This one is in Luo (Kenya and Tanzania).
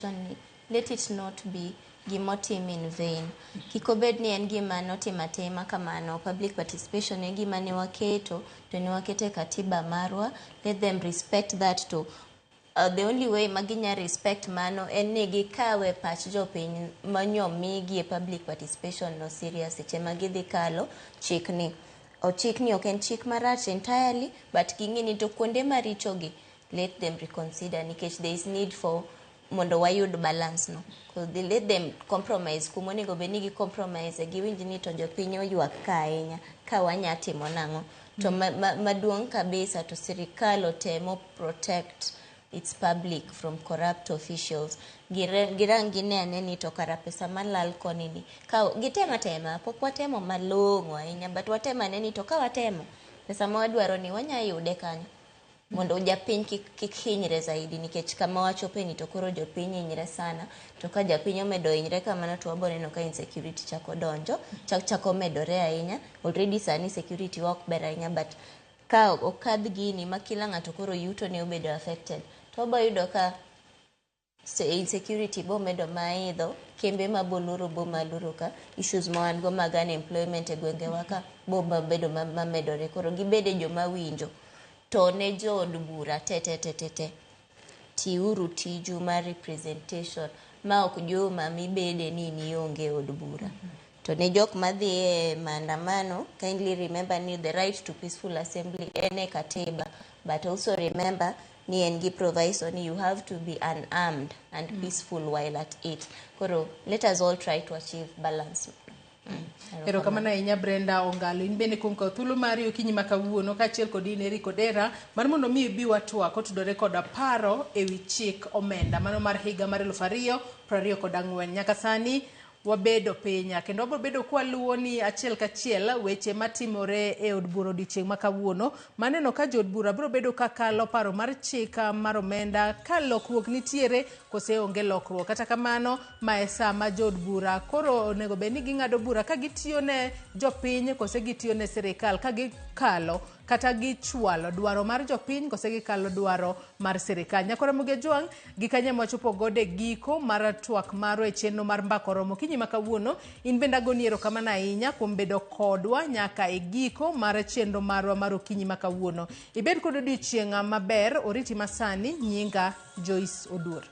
Ni let it not be gimotim in vain. Kik obed ni en gima notim atima kamano. Public participation e gima ne waketo to ne waketo e katiba marwa. Let them respect that to the only way ma ginya respect mano en ni gikawe pach jopiny manyomigi e public participation no serious seche ma gidhi kalo chikni. Chikni ok en chik marach entirely, but ging'e ni to kuonde marichogi, let them reconsider, nikech there is need for mondo wayud balance no. So they let them compromise kuma onego bed ni gi compromise, giwinj ni to jopiny oywak ka ahinya ka wanya timo nang'o to maduong' kabisa to sirikal otemo protect its public from corrupt officials. Girang gine ane ni to kara pesa malal koni ni ka gitemo atema, pok watemo malong'o ahinya, but watemo ane ni to ka watemo, pesa ma wadwaro ni wanya yude kanyo mondo japiny kik hinyre zaidi, nikech kama wachope ni to koro jopiny hinyre sana. To ka japiny omedo hinyre kamano, to wabo neno ka insecurity chako donjo, chako medore ahinya. Already sani security wa ok ber ahinya, but ka okadh gini ma kila ng'ato koro yuto ne obedo affected, to wabo yudo ka insecurity bo medo maidho, kembe ma boloro bo maloro, ka issues ma wan go mag unemployment e gwengewa ka bo mabedo mamedore. Koro gibede joma winjo. To ne jood bura te te te te te, tiuru tiju mar representation ma ok joma mibede ni nionge e od bura. To ne jok madhi e maandamano, kindly remember ni the right to peaceful assembly en e katiba, but also remember ni en gi proviso ni you have to be unarmed and peaceful while at it. Koro let us all try to achieve balance. Erokamano ahinya, Brenda Ongalo, in bende kuom kawo thuolo mari okinyi ma kawuono kaachiel kod in Eric Odera mar mondo mi ibi watwak kotudore koda paro ewi chik omenda mano mar higa mar 2024. Nyaka sani wabedo piny kendo wabiro bedo kwaluwo ni achiel kachiel weche matimore e od bura odiochieng' ma kawuono. Maneno ka jood bura biro bedo ka kalo paro mar chik mar omenda ka lokruok nitiere kose onge lokruok. Kata kamano, ma e sa ma jood bura koro onego bed ni ging'ado bura ka gitiyo ne jopiny kose gitiyo ne sirikal, ka gikalo kata gichwalo dwaro mar jopiny kose gikalo dwaro mar sirikal. Nyakora Ramogi Ajwang', gi kanyo ema wachopo godo e giko mar twak marwa e chenro mar Mbaka Oromo okinyi ma kawuono. In bende agoni erokamano ahinya kuom bedo kodwa nyaka e giko mar chenro marwa mar okinyi ma kawuono. Ibed kod odiochieng' maber, oriti masani, nyinga Joyce Oduor.